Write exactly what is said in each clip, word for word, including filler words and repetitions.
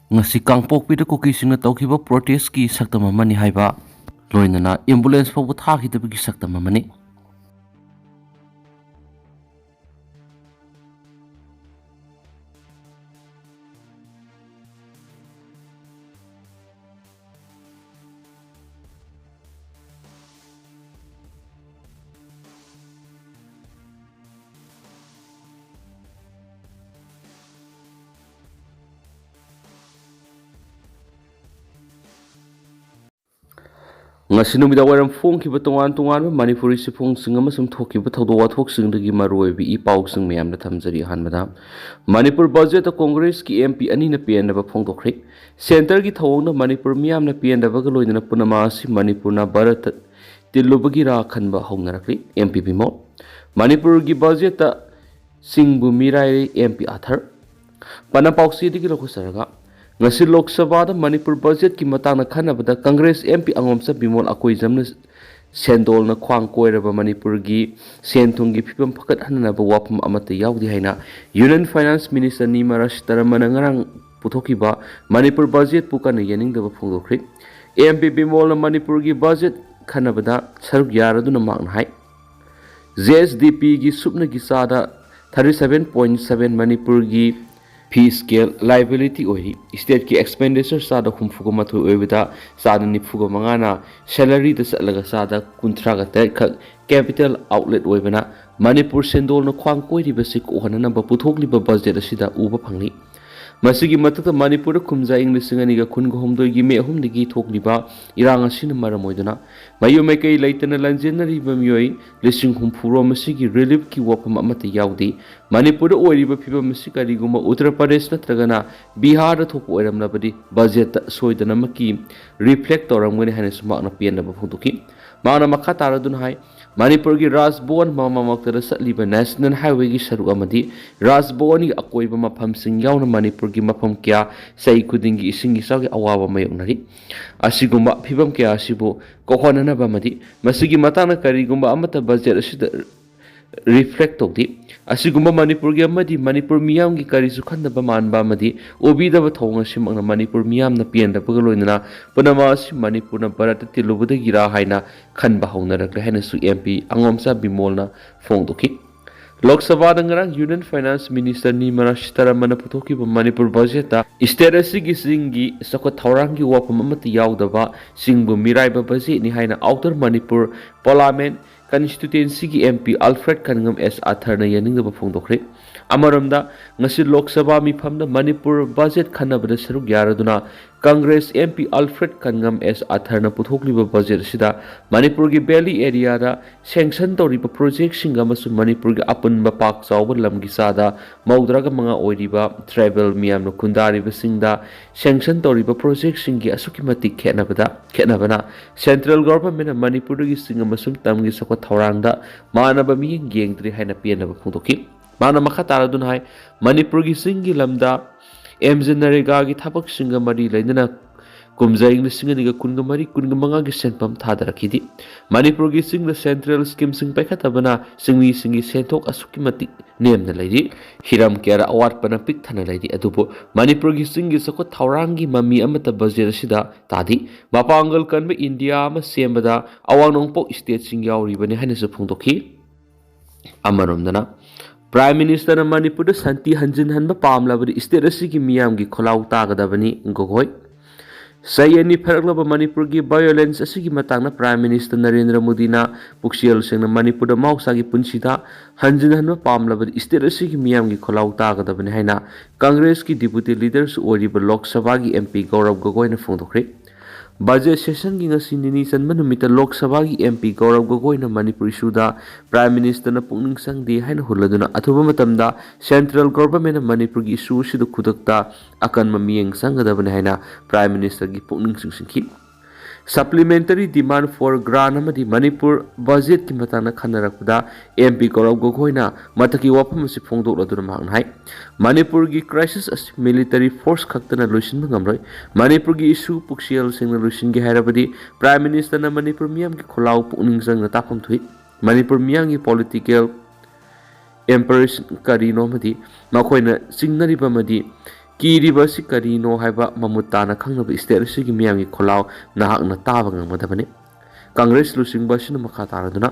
ꯉꯁꯤ ꯀꯥꯡꯄꯣꯛꯄꯤꯗ ꯀꯨꯀꯤꯁꯤꯡꯅ ꯇꯧꯈꯤꯕ ꯄ꯭ꯔꯣꯇꯦꯁꯀꯤ ꯁꯛꯇꯝ ꯑꯃꯅꯤ ꯍꯥꯏꯕ, ꯂꯣꯏꯅꯅ ꯑꯦꯝꯕꯨꯂꯦꯟꯁ ꯐꯥꯎꯕ ꯊꯥꯈꯤꯗꯕꯒꯤ ꯁꯛꯇꯝ ꯑꯃꯅꯤ꯫ ꯉꯁꯤ ꯅꯨꯃꯤꯗꯥꯡ ꯋꯥꯏꯔꯝ ꯐꯣꯡꯈꯤꯕ ꯇꯣꯉꯥꯟ ꯇꯣꯉꯥꯟꯕ ꯃꯅꯤꯄꯨꯔꯤ ꯆꯦꯐꯣꯡꯁꯤꯡ ꯑꯃꯁꯨꯡ ꯊꯣꯛꯈꯤꯕ ꯊꯧꯗꯣꯛ ꯋꯥꯊꯣꯛꯁꯤꯡꯗꯒꯤ ꯃꯔꯨꯑꯣꯏꯕ ꯏ ꯄꯥꯎꯁꯤꯡ ꯃꯌꯥꯝꯗ ꯊꯝꯖꯔꯤ꯫ ꯑꯍꯥꯟꯕꯗ, ꯃꯅꯤꯄꯨꯔ ꯕꯖꯦꯠꯇ ꯀꯣꯡꯒ꯭ꯔꯦꯁꯀꯤ ꯑꯦꯝ ꯄꯤ ꯑꯅꯤꯅ ꯄꯦꯟꯗꯕ ꯐꯣꯡꯗꯣꯛꯈ꯭ꯔꯦ꯫ ꯁꯦꯟꯇꯔꯒꯤ ꯊꯧꯑꯣꯡꯅ ꯃꯅꯤꯄꯨꯔ ꯃꯤꯌꯥꯝꯅ ꯄꯦꯟꯗꯕꯒ ꯂꯣꯏꯅꯅ ꯄꯨꯔꯅꯃꯥꯁꯤ ꯃꯅꯤꯄꯨꯔꯅ ꯚꯥꯔꯠꯇ ꯇꯤꯜꯂꯨꯕꯒꯤꯔꯥ ꯈꯟꯕ ꯍꯧꯅꯔꯛꯂꯤ꯫ M P Bimol. ꯃꯅꯤꯄꯨꯔꯒꯤ ꯕꯖꯦꯠꯇ ꯆꯤꯡꯕꯨ ꯃꯤꯔꯥꯏꯔꯦ꯫ M P ꯑꯥꯊꯔ꯫ ꯄꯅ ꯄꯥꯎꯆꯦꯗꯒꯤ ꯂꯧꯈꯠꯆꯔꯒ, ꯉꯁꯤ ꯂꯣꯛ ꯁꯚꯥꯗ ꯃꯅꯤꯄꯨꯔ ꯕꯖꯦꯠꯀꯤ ꯃꯇꯥꯡꯗ ꯈꯟꯅꯕꯗ ꯀꯪꯒ꯭ꯔꯦꯁ ꯑꯦꯝ ꯄꯤ ꯑꯉꯣꯝꯆꯥ ꯕꯤꯃꯣꯜ ꯑꯀꯣꯏꯖꯝꯅ ꯁꯦꯟꯗꯣꯜꯅ ꯈ꯭ꯋꯥꯡ ꯀꯣꯏꯔꯕ ꯃꯅꯤꯄꯨꯔꯒꯤ ꯁꯦꯟ ꯊꯨꯝꯒꯤ ꯐꯤꯕꯝ ꯐꯒꯠꯍꯟꯅꯕ ꯋꯥꯐꯝ ꯑꯃꯠꯇ ꯌꯥꯎꯗꯦ ꯍꯥꯏꯅ ꯌꯨꯅꯤꯌꯟ ꯐꯥꯏꯅꯥꯟꯁ ꯃꯤꯅꯤꯁꯇꯔ ꯅꯤꯔꯃꯂꯥ ꯁꯤꯇꯥꯔꯥꯃꯟꯅ ꯉꯔꯥꯡ ꯄꯨꯊꯣꯛꯈꯤꯕ ꯃꯅꯤꯄꯨꯔ ꯕꯖꯦꯠꯄꯨ ꯀꯟꯅ ꯌꯥꯅꯤꯡꯗꯕ ꯐꯣꯡꯗꯣꯛꯈ꯭ꯔꯦ꯫ ꯑꯦꯝ ꯄꯤ ꯕꯤꯃꯣꯜꯅ ꯃꯅꯤꯄꯨꯔꯒꯤ ꯕꯖꯦꯠ ꯈꯟꯅꯕꯗ ꯁꯔꯨꯛ ꯌꯥꯔꯗꯨꯅ ꯃꯍꯥꯛꯅ ꯍꯥꯏ, ꯖꯤ ꯑꯦꯁ ꯗꯤ ꯄꯤꯒꯤ ꯁꯨꯞꯅꯒꯤ ꯆꯥꯗ thirty seven point seven ꯃꯅꯤꯄꯨꯔꯒꯤ ꯐꯤ ꯁ꯭ꯀꯦꯜ ꯂꯥꯏꯕꯤꯂꯤꯇꯤ ꯑꯣꯏꯔꯤ꯫ ꯁ꯭ꯇꯦꯠꯀꯤ ꯑꯦꯛꯁꯄꯦꯟꯗꯤꯆꯔ ꯆꯥꯗ ꯍꯨꯝꯐꯨꯒ ꯃꯥꯊꯣꯏ ꯑꯣꯏꯕꯗ ꯆꯥꯗ ꯅꯤꯐꯨꯒ ꯃꯉꯥꯅ ꯁꯦꯂꯔꯤꯗ ꯆꯠꯂꯒ ꯆꯥꯗ ꯀꯨꯟꯊ꯭ꯔꯥꯒ ꯇꯔꯦꯠ ꯈꯛ ꯀꯦꯄꯤꯇꯦꯜ ꯑꯥꯎꯠꯂꯦꯠ ꯑꯣꯏꯕꯅ ꯃꯅꯤꯄꯨꯔ ꯁꯦꯟꯗꯣꯜꯅ ꯈ꯭ꯋꯥꯡ ꯀꯣꯏꯔꯤꯕꯁꯤ ꯀꯣꯛꯍꯟꯅꯅꯕ ꯄꯨꯊꯣꯛꯂꯤꯕ ꯕꯖꯦꯠ ꯑꯁꯤꯗ ꯎꯕ ꯐꯪꯂꯤ꯫ ꯃꯁꯤꯒꯤ ꯃꯊꯛꯇ ꯃꯅꯤꯄꯨꯔꯗ ꯀꯨꯝꯖꯥ ꯏꯪ ꯂꯤꯁꯤꯡ ꯑꯅꯤꯒ ꯀꯨꯟꯒ ꯍꯨꯝꯗꯣꯏꯒꯤ ꯃꯦ ꯑꯍꯨꯝꯗꯒꯤ ꯊꯣꯛꯂꯤꯕ ꯏꯔꯥꯡ ꯑꯁꯤꯅ ꯃꯔꯝ ꯑꯣꯏꯗꯨꯅ ꯃꯌꯨꯝ ꯃꯀꯩ ꯂꯩꯇꯅ ꯂꯥꯟꯖꯦꯟꯅꯔꯤꯕ ꯃꯤꯑꯣꯏ ꯂꯤꯁꯤꯡ ꯍꯨꯝꯐꯨ ꯔꯣꯝ ꯑꯁꯤꯒꯤ ꯔꯤꯂꯤꯐꯀꯤ ꯋꯥꯐꯝ ꯑꯃꯠꯇ ꯌꯥꯎꯗꯦ꯫ ꯃꯅꯤꯄꯨꯔꯗ ꯑꯣꯏꯔꯤꯕ ꯐꯤꯕꯝ ꯑꯁꯤ ꯀꯔꯤꯒꯨꯝꯕ ꯎꯠꯇꯔ ꯄ꯭ꯔꯗꯦꯁ ꯅꯠꯇ꯭ꯔꯒꯅ ꯕꯤꯍꯥꯔꯗ ꯊꯣꯛꯄ ꯑꯣꯏꯔꯝꯂꯕꯗꯤ ꯕꯖꯦꯠꯇ ꯁꯣꯏꯗꯅꯃꯛꯀꯤ ꯔꯤꯐ꯭ꯂꯦꯛ ꯇꯧꯔꯝꯒꯅꯤ ꯍꯥꯏꯅꯁꯨ ꯃꯍꯥꯛꯅ ꯄꯦꯟꯗꯕ ꯐꯣꯡꯗꯣꯛꯈꯤ꯫ ꯃꯍꯥꯛꯅ ꯃꯈꯥ ꯇꯥꯔꯗꯨꯅ ꯍꯥꯏ, ꯃꯅꯤꯄꯨꯔꯒꯤ ꯔꯥꯖ ꯚꯋꯟ ꯃꯃꯥꯡꯃꯛꯇꯗ ꯆꯠꯂꯤꯕ ꯅꯦꯁꯅꯦꯜ ꯍꯥꯏꯋꯦꯒꯤ ꯁꯔꯨꯛ ꯑꯃꯗꯤ ꯔꯥꯖ ꯚꯋꯟꯒꯤ ꯑꯀꯣꯏꯕ ꯃꯐꯝꯁꯤꯡ ꯌꯥꯎꯅ ꯃꯅꯤꯄꯨꯔꯒꯤ ꯃꯐꯝ ꯀꯌꯥ ꯆꯍꯤ ꯈꯨꯗꯤꯡꯒꯤ ꯏꯁꯤꯡ ꯏꯆꯥꯎꯒꯤ ꯑꯋꯥꯕ ꯃꯥꯌꯣꯛꯅꯔꯤ꯫ ꯑꯁꯤꯒꯨꯝꯕ ꯐꯤꯕꯝ ꯀꯌꯥ ꯑꯁꯤꯕꯨ ꯀꯣꯛꯍꯟꯅꯅꯕ ꯑꯃꯗꯤ ꯃꯁꯤꯒꯤ ꯃꯇꯥꯡꯗ ꯀꯔꯤꯒꯨꯝꯕ ꯑꯃꯠꯇ ꯕꯖꯦꯠ ꯑꯁꯤꯗ ꯔꯤꯐ꯭ꯂꯦꯛ ꯇꯧꯗꯦ꯫ ꯑꯁꯤꯒꯨꯝꯕ ꯃꯅꯤꯄꯨꯔꯒꯤ ꯑꯃꯗꯤ ꯃꯅꯤꯄꯨꯔ ꯃꯤꯌꯥꯝꯒꯤ ꯀꯔꯤꯁꯨ ꯈꯟꯗꯕ ꯃꯥꯟꯕ ꯑꯃꯗꯤ ꯎꯕꯤꯗꯕ ꯊꯧꯑꯣꯡ ꯑꯁꯤꯃꯛꯅ ꯃꯅꯤꯄꯨꯔ ꯃꯤꯌꯥꯝꯅ ꯄꯦꯟꯗꯕꯒ ꯂꯣꯏꯅꯅ ꯄꯨꯝꯅꯃꯛ ꯑꯁꯤ ꯃꯅꯤꯄꯨꯔꯅ ꯚꯥꯔꯠꯇ ꯇꯤꯜꯂꯨꯕꯗꯒꯤꯔꯥ ꯍꯥꯏꯅ ꯈꯟꯕ ꯍꯧꯅꯔꯛꯂꯦ ꯍꯥꯏꯅꯁꯨ ꯑꯦꯝ ꯄꯤ ꯑꯉꯣꯝꯆꯥ ꯕꯤꯃꯣꯜꯅ ꯐꯣꯡꯗꯣꯛꯈꯤ꯫ ꯂꯣꯛ ꯁꯚꯥꯗ ꯉꯔꯥꯡ ꯌꯨꯅꯤꯌꯟ ꯐꯥꯏꯅꯥꯟꯁ ꯃꯤꯅꯤꯁꯇꯔ ꯅꯤꯔꯃꯂꯥ ꯁꯤꯇꯥꯔꯥꯃꯟꯅ ꯄꯨꯊꯣꯛꯈꯤꯕ ꯃꯅꯤꯄꯨꯔ ꯕꯖꯦꯠꯇ ꯁ꯭ꯇꯦꯠ ꯑꯁꯤꯒꯤ ꯆꯤꯡꯒꯤ ꯆꯥꯎꯈꯠ ꯊꯧꯔꯥꯡꯒꯤ ꯋꯥꯐꯝ ꯑꯃꯠꯇ ꯌꯥꯎꯗꯕ ꯆꯤꯡꯕꯨ ꯃꯤꯔꯥꯏꯕ ꯕꯖꯦꯠꯅꯤ ꯍꯥꯏꯅ ꯑꯥꯎꯇꯔ ꯃꯅꯤꯄꯨꯔ ꯄꯥꯔꯂꯥꯃꯦꯟ ꯀꯟꯁꯇꯤꯇ꯭ꯌꯨꯑꯦꯟꯁꯤꯒꯤ M P Alfred Kanngam S ꯑꯥꯊꯔꯅ ꯌꯥꯅꯤꯡꯗꯕ ꯐꯣꯡꯗꯣꯛꯈ꯭ꯔꯦ꯫ ꯑꯃꯔꯣꯝꯗ, ꯉꯁꯤ ꯂꯣꯛ ꯁꯚꯥ ꯃꯤꯐꯝꯗ ꯃꯅꯤꯄꯨꯔ ꯕꯖꯦꯠ ꯈꯟꯅꯕꯗ ꯁꯔꯨꯛ ꯌꯥꯔꯗꯨꯅ Congress M P Alfred Kanngam S ꯑꯥꯊꯔꯅ ꯄꯨꯊꯣꯛꯂꯤꯕ ꯕꯖꯦꯠ ꯑꯁꯤꯗ ꯃꯅꯤꯄꯨꯔꯒꯤ ꯚꯦꯂꯤ ꯑꯦꯔꯤꯌꯥꯗ ꯁꯦꯡꯁꯟ ꯇꯧꯔꯤꯕ ꯄ꯭ꯔꯣꯖꯦꯛꯁꯤꯡ ꯑꯃꯁꯨꯡ ꯃꯅꯤꯄꯨꯔꯒꯤ ꯑꯄꯨꯟꯕ ꯄꯥꯛ ꯆꯥꯎꯕ ꯂꯝꯒꯤ ꯆꯥꯗ ꯃꯧꯗ꯭ꯔꯥꯒ ꯃꯉꯥ ꯑꯣꯏꯔꯤꯕ ꯇ꯭ꯔꯥꯏꯕꯦꯜ ꯃꯤꯌꯥꯝꯅ ꯈꯨꯟꯗꯥꯔꯤꯕꯁꯤꯡꯗ ꯁꯦꯡꯁꯟ ꯇꯧꯔꯤꯕ ꯄ꯭ꯔꯣꯖꯦꯛꯁꯤꯡꯒꯤ ꯑꯁꯨꯛꯀꯤ ꯃꯇꯤꯛ ꯈꯦꯠꯅꯕꯗ, ꯈꯦꯠꯅꯕꯅ ꯁꯦꯟꯇ꯭ꯔꯦꯜ ꯒꯣꯚꯔꯟꯃꯦꯟꯠꯅ ꯃꯅꯤꯄꯨꯔꯗꯒꯤ ꯆꯤꯡ ꯑꯃꯁꯨꯡ ꯇꯝꯒꯤ ꯆꯥꯎꯈꯠ ꯊꯧꯔꯥꯡꯗ ꯃꯥꯟꯅꯕ ꯃꯤꯠꯌꯦꯡ ꯌꯦꯡꯗ꯭ꯔꯤ ꯍꯥꯏꯅ ꯄꯦꯟꯗꯕ ꯐꯣꯡꯗꯣꯛꯈꯤ꯫ ꯃꯥꯅ ꯃꯈꯥ ꯇꯥꯔꯗꯨꯅ ꯍꯥꯏ, ꯃꯅꯤꯄꯨꯔꯒꯤ ꯆꯤꯡꯒꯤ ꯂꯝꯗ ꯑꯦꯝ ꯖꯤ ꯅꯔꯦꯒꯥꯒꯤ ꯊꯕꯛꯁꯤꯡꯒ ꯃꯔꯤ ꯂꯩꯅꯅ ꯀꯨꯝꯖꯥ ꯏꯪ ꯂꯤꯁꯤꯡ ꯑꯅꯤꯒ ꯀꯨꯟꯒ ꯃꯔꯤ ꯀꯨꯟꯒ ꯃꯉꯥꯒꯤ ꯁꯦꯟꯐꯝ ꯊꯥꯗꯔꯛꯈꯤꯗꯦ꯫ ꯃꯅꯤꯄꯨꯔꯒꯤ ꯆꯤꯡꯗ ꯁꯦꯟꯇ꯭ꯔꯦꯜ ꯁ꯭ꯀꯤꯝꯁꯤꯡ ꯄꯥꯏꯈꯠꯇꯕꯅ ꯆꯤꯡꯃꯤꯁꯤꯡꯒꯤ ꯁꯦꯟꯊꯣꯛ ꯑꯁꯨꯛꯀꯤ ꯃꯇꯤꯛ ꯅꯦꯝꯅ ꯂꯩꯔꯤ꯫ ꯍꯤꯔꯝ ꯀꯌꯥꯗ ꯑꯋꯥꯠꯄꯅ ꯄꯤꯛ ꯊꯟꯅ ꯂꯩꯔꯤ꯫ ꯑꯗꯨꯕꯨ ꯃꯅꯤꯄꯨꯔꯒꯤ ꯆꯤꯡꯒꯤ ꯆꯥꯎꯈꯠ ꯊꯧꯔꯥꯡꯒꯤ ꯃꯃꯤ ꯑꯃꯠꯇ ꯕꯖꯦꯠ ꯑꯁꯤꯗ ꯇꯥꯗꯦ꯫ ꯃꯄꯥꯡꯒꯜ ꯀꯟꯕ ꯏꯟꯗꯤꯌꯥ ꯑꯃ ꯁꯦꯝꯕꯗ ꯑꯋꯥꯡ ꯅꯣꯡꯄꯣꯛ ꯁ꯭ꯇꯦꯠꯁꯤꯡ ꯌꯥꯎꯔꯤꯕꯅꯤ ꯍꯥꯏꯅꯁꯨ ꯐꯣꯡꯗꯣꯛꯈꯤ꯫ ꯑꯃꯔꯣꯝꯗꯅ, ꯄ꯭ꯔꯥꯏꯝ ꯃꯤꯅꯤꯁꯇꯔꯅ ꯃꯅꯤꯄꯨꯔꯗ ꯁꯥꯟꯇꯤ ꯍꯟꯖꯤꯟꯍꯟꯕ ꯄꯥꯝꯂꯕꯗꯤ ꯁ꯭ꯇꯦꯠ ꯑꯁꯤꯒꯤ ꯃꯤꯌꯥꯝꯒꯤ ꯈꯣꯜꯂꯥꯎ ꯇꯥꯒꯗꯕꯅꯤ, ꯒꯣꯒꯣꯏ꯫ ꯆꯍꯤ ꯑꯅꯤ ꯐꯥꯔꯛꯂꯕ ꯃꯅꯤꯄꯨꯔꯒꯤ ꯚꯥꯏꯑꯣꯂꯦꯟꯁ ꯑꯁꯤꯒꯤ ꯃꯇꯥꯡꯗ ꯄ꯭ꯔꯥꯏꯝ ꯃꯤꯅꯤꯁꯇꯔ ꯅꯔꯦꯟꯗ꯭ꯔ ꯃꯣꯗꯤꯅ ꯄꯨꯛꯆꯦꯜ ꯁꯦꯡꯅ ꯃꯅꯤꯄꯨꯔꯗ ꯃꯍꯧꯁꯥꯒꯤ ꯄꯨꯟꯁꯤꯗ ꯍꯟꯖꯤꯟꯍꯟꯕ ꯄꯥꯝꯂꯕꯗꯤ ꯁ꯭ꯇꯦꯠ ꯑꯁꯤꯒꯤ ꯃꯤꯌꯥꯝꯒꯤ ꯈꯣꯜꯂꯥꯎ ꯇꯥꯒꯗꯕꯅꯤ ꯍꯥꯏꯅ ꯀꯪꯒ꯭ꯔꯦꯁꯀꯤ ꯗꯤꯄꯨꯇꯤ ꯂꯤꯗꯔꯁꯨ ꯑꯣꯏꯔꯤꯕ ꯂꯣꯛ ꯁꯚꯥꯒꯤ ꯑꯦꯝ ꯄꯤ ꯒꯧꯔꯕ ꯒꯣꯒꯣꯏꯅ ꯐꯣꯡꯗꯣꯛꯈ꯭ꯔꯦ꯫ ꯕꯖꯦꯠ ꯁꯦꯁꯟꯒꯤ ꯉꯁꯤ ꯅꯤꯅꯤ ꯆꯟꯕ ꯅꯨꯃꯤꯠꯇ ꯂꯣꯛ ꯁꯚꯥꯒꯤ ꯑꯦꯝ ꯄꯤ ꯒꯧꯔꯕ ꯒꯣꯒꯣꯏꯅ ꯃꯅꯤꯄꯨꯔ ꯏꯁꯨꯗ ꯄ꯭ꯔꯥꯏꯝ ꯃꯤꯅꯤꯁꯇꯔꯅ ꯄꯨꯛꯅꯤꯡ ꯆꯪꯗꯦ ꯍꯥꯏꯅ ꯍꯨꯜꯂꯗꯨꯅ ꯑꯊꯨꯕ ꯃꯇꯝꯗ ꯁꯦꯟꯇ꯭ꯔꯦꯜ ꯒꯣꯚꯔꯟꯃꯦꯟꯠꯅ ꯃꯅꯤꯄꯨꯔꯒꯤ ꯏꯁꯨ ꯑꯁꯤꯗ ꯈꯨꯗꯛꯇ ꯑꯀꯟꯕ ꯃꯤꯠꯌꯦꯡ ꯆꯪꯒꯗꯕꯅꯤ ꯍꯥꯏꯅ ꯄ꯭ꯔꯥꯏꯝ ꯃꯤꯅꯤꯁꯇꯔꯒꯤ ꯄꯨꯛꯅꯤꯡ ꯆꯤꯡꯁꯤꯟꯈꯤ꯫ Supplementary demand for grant ꯑꯃꯗꯤ ꯃꯅꯤꯄꯨꯔ ꯕꯖꯦꯠꯀꯤ ꯃꯇꯥꯡꯗ ꯈꯟꯅꯔꯛꯄꯗ ꯑꯦꯝ ꯄꯤ ꯒꯧꯔꯕ ꯒꯣꯒꯣꯏꯅ ꯃꯊꯛꯀꯤ ꯋꯥꯐꯝ ꯑꯁꯤ ꯐꯣꯡꯗꯣꯛꯂꯗꯨꯅ ꯃꯍꯥꯛꯅ ꯍꯥꯏ, ꯃꯅꯤꯄꯨꯔꯒꯤ ꯀ꯭ꯔꯥꯏꯁꯤꯁ ꯑꯁꯤ ꯃꯤꯂꯤꯇꯔꯤ ꯐꯣꯔꯁ ꯈꯛꯇꯅ ꯂꯣꯏꯁꯤꯟꯕ ꯉꯝꯂꯣꯏ꯫ ꯃꯅꯤꯄꯨꯔꯒꯤ ꯏꯁꯨ ꯄꯨꯛꯆꯦꯜ ꯁꯦꯡꯅ ꯂꯣꯏꯁꯤꯟꯒꯦ ꯍꯥꯏꯔꯕꯗꯤ ꯄ꯭ꯔꯥꯏꯝ ꯃꯤꯅꯤꯁꯇꯔꯅ ꯃꯅꯤꯄꯨꯔ ꯃꯤꯌꯥꯝꯒꯤ ꯈꯣꯜꯂꯥꯎ ꯄꯨꯛꯅꯤꯡ ꯆꯪꯅ ꯇꯥꯐꯝ ꯊꯣꯛꯏ꯫ ꯃꯅꯤꯄꯨꯔ ꯃꯤꯌꯥꯝꯒꯤ ꯄꯣꯂꯤꯇꯤꯀꯦꯜ ꯑꯦꯝꯄꯔꯦꯁꯟ ꯀꯔꯤꯅꯣ ꯑꯃꯗꯤ ꯃꯈꯣꯏꯅ ꯆꯤꯡꯅꯔꯤꯕ ꯑꯃꯗꯤ ꯀꯤꯔꯤꯕ ꯑꯁꯤ ꯀꯔꯤꯅꯣ ꯍꯥꯏꯕ ꯃꯃꯨꯠ ꯇꯥꯅ ꯈꯪꯅꯕ ꯁ꯭ꯇꯦꯠ ꯑꯁꯤꯒꯤ ꯃꯤꯌꯥꯝꯒꯤ ꯈꯣꯜꯂꯥꯎ ꯅꯍꯥꯛꯅ ꯇꯥꯕ ꯉꯝꯒꯗꯕꯅꯤ꯫ ꯀꯪꯒ꯭ꯔꯦꯁ ꯂꯨꯆꯤꯡꯕ ꯑꯁꯤꯅ ꯃꯈꯥ ꯇꯥꯔꯗꯨꯅ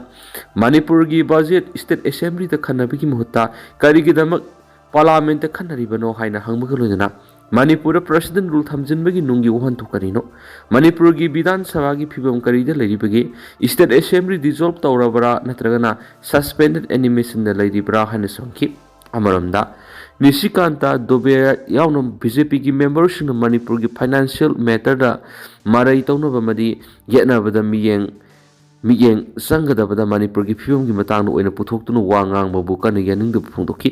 ꯃꯅꯤꯄꯨꯔꯒꯤ ꯕꯖꯦꯠ ꯁ꯭ꯇꯦꯠ ꯑꯦꯁꯦꯝꯕ꯭ꯂꯤꯗ ꯈꯟꯅꯕꯒꯤ ꯃꯍꯨꯠꯇ ꯀꯔꯤꯒꯤꯗꯃꯛ ꯄꯥꯔꯂꯥꯃꯦꯟꯠꯇ ꯈꯟꯅꯔꯤꯕꯅꯣ ꯍꯥꯏꯅ ꯍꯪꯕꯒ ꯂꯣꯏꯅꯅ ꯃꯅꯤꯄꯨꯔꯗ ꯄ꯭ꯔꯁꯤꯗꯦꯟ ꯔꯨꯜ ꯊꯝꯖꯤꯟꯕꯒꯤ ꯅꯨꯡꯒꯤ ꯋꯥꯍꯟꯊꯣꯛ ꯀꯔꯤꯅꯣ? ꯃꯅꯤꯄꯨꯔꯒꯤ ꯕꯤꯙꯥꯟ ꯁꯚꯥꯒꯤ ꯐꯤꯕꯝ ꯀꯔꯤꯗ ꯂꯩꯔꯤꯕꯒꯦ? ꯁ꯭ꯇꯦꯠ ꯑꯦꯁꯦꯝꯕ꯭ꯂꯤ ꯗꯤꯖꯣꯜꯕ ꯇꯧꯔꯕ꯭ꯔꯥ ꯅꯠꯇ꯭ꯔꯒꯅ ꯁꯁꯄꯦꯟꯗꯦꯗ ꯑꯦꯅꯤꯃꯦꯁꯟꯗ ꯂꯩꯔꯤꯕ꯭ꯔꯥ ꯍꯥꯏꯅꯁꯨ ꯍꯪꯈꯤ꯫ ꯑꯃꯔꯣꯝꯗ ꯅꯤꯁꯤꯀꯥꯟꯇ ꯗꯨꯕꯦ ꯌꯥꯎꯅ ꯕꯤ ꯖꯦ ꯄꯤꯒꯤ ꯃꯦꯝꯕꯔꯁꯤꯡꯅ ꯃꯅꯤꯄꯨꯔꯒꯤ ꯐꯥꯏꯅꯥꯟꯁꯤꯌꯦꯜ ꯃꯦꯇꯔꯗ ꯃꯔꯩ ꯇꯧꯅꯕ ꯑꯃꯗꯤ ꯌꯦꯠꯅꯕꯗ ꯃꯤꯠꯌꯦꯡ ꯃꯤꯠꯌꯦꯡ ꯆꯪꯒꯗꯕꯗ ꯃꯅꯤꯄꯨꯔꯒꯤ ꯐꯤꯕꯝꯒꯤ ꯃꯇꯥꯡꯗ ꯑꯣꯏꯅ ꯄꯨꯊꯣꯛꯇꯨꯅ ꯋꯥ ꯉꯥꯡꯕꯕꯨ ꯀꯟꯅ ꯌꯥꯅꯤꯡꯗꯕ ꯐꯣꯡꯗꯣꯛꯈꯤ꯫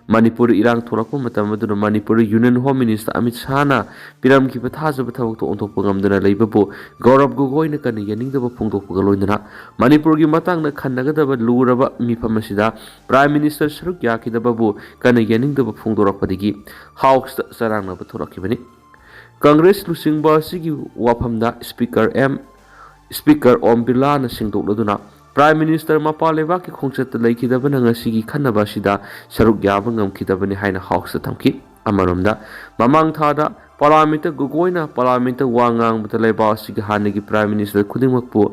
ꯃꯅꯤꯄꯨꯔꯗ ꯏꯔꯥꯡ ꯊꯣꯛꯂꯛꯄ ꯃꯇꯝ ꯑꯗꯨꯗ ꯃꯅꯤꯄꯨꯔꯗ ꯌꯨꯅꯤꯌꯟ ꯍꯣꯝ ꯃꯤꯅꯤꯁꯇꯔ ꯑꯃꯤꯠ ꯁꯥꯍꯅ ꯄꯤꯔꯝꯈꯤꯕ ꯊꯥꯖꯕ ꯊꯕꯛꯇ ꯑꯣꯟꯊꯣꯛꯄ ꯉꯝꯗꯅ ꯂꯩꯕꯕꯨ ꯒꯧꯔꯕ ꯒꯣꯒꯣꯏꯅ ꯀꯟꯅ ꯌꯥꯅꯤꯡꯗꯕ ꯐꯣꯡꯗꯣꯛꯄꯒ ꯂꯣꯏꯅꯅ ꯃꯅꯤꯄꯨꯔꯒꯤ ꯃꯇꯥꯡꯗ ꯈꯟꯅꯒꯗꯕ ꯂꯨꯔꯕ ꯃꯤꯐꯝ ꯑꯁꯤꯗ ꯄ꯭ꯔꯥꯏꯝ ꯃꯤꯅꯤꯁꯇꯔ ꯁꯔꯨꯛ ꯌꯥꯈꯤꯗꯕꯕꯨ ꯀꯟꯅ ꯌꯥꯅꯤꯡꯗꯕ ꯐꯣꯡꯗꯣꯔꯛꯄꯗꯒꯤ ꯍꯥꯎꯁꯇ ꯆꯔꯥꯡꯅꯕ ꯊꯣꯛꯂꯛꯈꯤꯕꯅꯤ꯫ ꯀꯪꯒ꯭ꯔꯦꯁ ꯂꯨꯆꯤꯡꯕ ꯑꯁꯤꯒꯤ ꯋꯥꯐꯝꯗ ꯁ꯭ꯄꯤꯀꯔ ꯑꯦꯝ ꯁ꯭ꯄꯤꯀꯔ ꯑꯣꯝ ꯕꯤꯔꯂꯥꯅ ꯁꯦꯡꯗꯣꯛꯂꯗꯨꯅ ꯄ꯭ꯔꯥꯏꯝ ꯃꯤꯅꯤꯁꯇꯔ ꯃꯄꯥꯟ ꯂꯩꯕꯥꯛꯀꯤ ꯈꯣꯡꯆꯠꯇ ꯂꯩꯈꯤꯗꯕꯅ ꯉꯁꯤꯒꯤ ꯈꯟꯅꯕ ꯑꯁꯤꯗ ꯁꯔꯨꯛ ꯌꯥꯕ ꯉꯝꯈꯤꯗꯕꯅꯤ ꯍꯥꯏꯅ ꯍꯥꯎꯁꯇ ꯊꯝꯈꯤ꯫ ꯑꯃꯔꯣꯝꯗ ꯃꯃꯥꯡ ꯊꯥꯗ ꯄꯥꯔꯂꯥꯃꯦꯟꯠꯇ ꯒꯣꯒꯣꯏꯅ ꯄꯥꯔꯂꯥꯃꯦꯟꯠꯇ ꯋꯥ ꯉꯥꯡꯕꯗ ꯂꯩꯕꯥꯛ ꯑꯁꯤꯒꯤ ꯍꯥꯟꯅꯒꯤ ꯄ꯭ꯔꯥꯏꯝ ꯃꯤꯅꯤꯁꯇꯔ ꯈꯨꯗꯤꯡꯃꯛꯄꯨ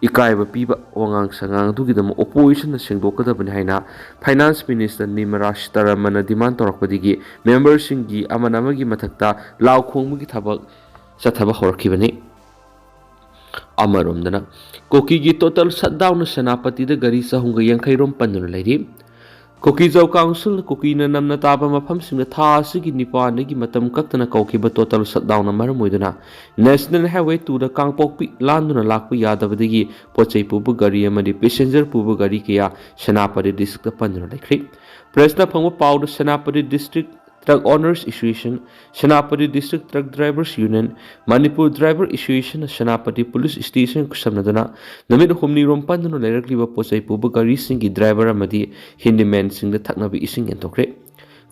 ꯏꯀꯥꯏꯕ ꯄꯤꯕ ꯋꯥꯉꯥꯡ ꯁꯉꯥꯡ ꯑꯗꯨꯒꯤꯗꯃꯛ ꯑꯣꯄꯣꯖꯤꯁꯟꯅ ꯁꯦꯡꯗꯣꯛꯀꯗꯕꯅꯤ ꯍꯥꯏꯅ ꯐꯥꯏꯅꯥꯟꯁ ꯃꯤꯅꯤꯁꯇꯔ ꯅꯤꯔꯃꯂꯥ ꯁꯤꯇꯥꯔꯥꯃꯟꯅ ꯗꯤꯃꯥꯟ ꯇꯧꯔꯛꯄꯗꯒꯤ ꯃꯦꯝꯕꯔꯁꯤꯡꯒꯤ ꯑꯃꯅ ꯑꯃꯒꯤ ꯃꯊꯛꯇ ꯂꯥꯎ ꯈꯣꯡꯕꯒꯤ ꯊꯕꯛ ꯆꯠꯊꯕ ꯍꯧꯔꯛꯈꯤꯕꯅꯤ꯫ ꯑꯃꯔꯣꯝꯗꯅ ꯀꯨꯀꯤꯒꯤ ꯇꯣꯇꯦꯜ ꯁꯠꯗꯥꯎꯟꯅ ꯁꯦꯅꯥꯄꯇꯤꯗ ꯒꯥꯔꯤ ꯆꯍꯨꯝꯒ ꯌꯥꯡꯈꯩ ꯔꯣꯝ ꯄꯟꯗꯨꯅ ꯂꯩꯔꯤ꯫ ꯀꯨꯀꯤꯖꯥꯎ ꯀꯥꯎꯟꯁꯤꯜꯅ ꯀꯨꯀꯤꯅ ꯅꯝꯅ ꯇꯥꯕ ꯃꯐꯝꯁꯤꯡꯗ ꯊꯥ ꯑꯁꯤꯒꯤ ꯅꯤꯄꯥꯟꯗꯒꯤ ꯃꯇꯝ ꯀꯛꯇꯅ ꯀꯧꯈꯤꯕ ꯇꯣꯇꯦꯜ ꯁꯠꯗꯥꯎꯟꯅ ꯃꯔꯝ ꯑꯣꯏꯗꯨꯅ ꯅꯦꯁꯅꯦꯜ ꯍꯥꯏꯋꯦ ꯇꯨꯗ ꯀꯥꯡꯄꯣꯛꯄꯤ ꯂꯥꯟꯗꯨꯅ ꯂꯥꯛꯄ ꯌꯥꯗꯕꯗꯒꯤ ꯄꯣꯠ ꯆꯩ ꯄꯨꯕ ꯒꯥꯔꯤ ꯑꯃꯗꯤ ꯄꯦꯁꯦꯟꯖꯔ ꯄꯨꯕ ꯒꯥꯔꯤ ꯀꯌꯥ ꯁꯦꯅꯥꯄꯇꯤ ꯗꯤꯁꯇ꯭ꯔꯤꯛꯇ ꯄꯟꯗꯨꯅ ꯂꯩꯈ꯭ꯔꯤ꯫ ꯄ꯭ꯔꯦꯁꯅ ꯐꯪꯕ ꯄꯥꯎꯗ Senapati district truck owners association, Senapati district truck drivers union, Manipur driver ꯑꯦꯁꯣꯁꯤꯌꯦꯁꯟꯅ ꯁꯦꯅꯥꯄꯇꯤ ꯄꯨꯂꯤꯁ ꯁ꯭ꯇꯦꯁꯟ ꯈꯨꯠꯁꯝꯅꯗꯨꯅ ꯅꯨꯃꯤꯠ ꯍꯨꯝꯅꯤꯔꯣꯝ ꯄꯟꯗꯨꯅ ꯂꯩꯔꯛꯂꯤꯕ ꯄꯣꯠ ꯆꯩ ꯄꯨꯕ ꯒꯥꯔꯤꯁꯤꯡꯒꯤ ꯗ꯭ꯔꯥꯏꯚꯔ ꯑꯃꯗꯤ ꯍꯦꯟꯗꯤꯃꯦꯟꯁꯤꯡꯗ ꯊꯛꯅꯕ ꯏꯁꯤꯡ ꯌꯦꯟꯊꯣꯛꯈ꯭ꯔꯦ꯫